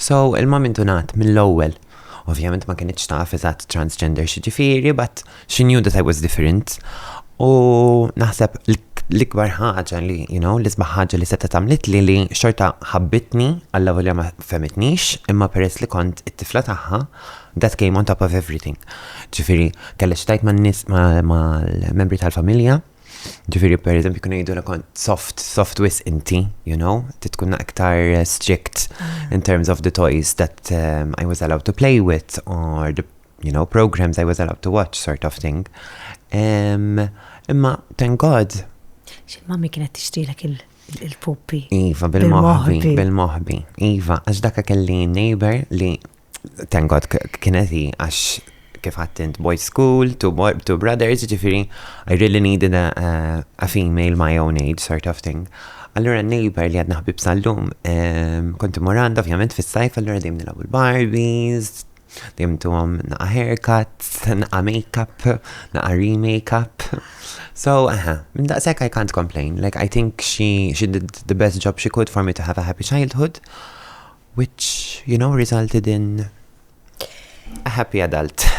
So, il-mami indunat mill-ewwel. Ovvjament ma kinitx taf eżatt transgender x'jiġifieri, but she knew that I was different. U naħseb l-ikbar ħaġa li, l-isbaħ ħaġa li setgħet għamlitli li xorta ħabbitni għallavolja ma fehmitnix, imma peress li kont it-tifla tagħha, that came on top of everything. Ġifieri, kellha xi tgħid man-nies, mal-membri tal-familja. Ġifieri, per eżempju, kienu jgħidu li kont soft, soft wisq inti, tkun iktar strict in terms of the toys that I was allowed to play with or the programs I was allowed to watch, sort of thing. Imma, thank God. Xi-mami kienet tixtrilek il-pupi? Iva, bil-moħbi, bil-moħbi. Iva, għax daka kelli neighbor li, thank God, kienet hi, għax kif għedt, boys school, two, boy, two brothers, ġifieri, I really needed a female my own age, sort of thing. Allura neighbor li għadna ħbib sal-lum, kont immur għandha ovvjament fis-sajf, allura dejjem nilagħbu l-Barbies, dejjem ntuhom naqa haircuts, naqa makeup, naqa re-makeup. So, minn daqshekk I can't complain. Like, I think she did the best job she could for me to have a happy childhood, which resulted in a happy adult.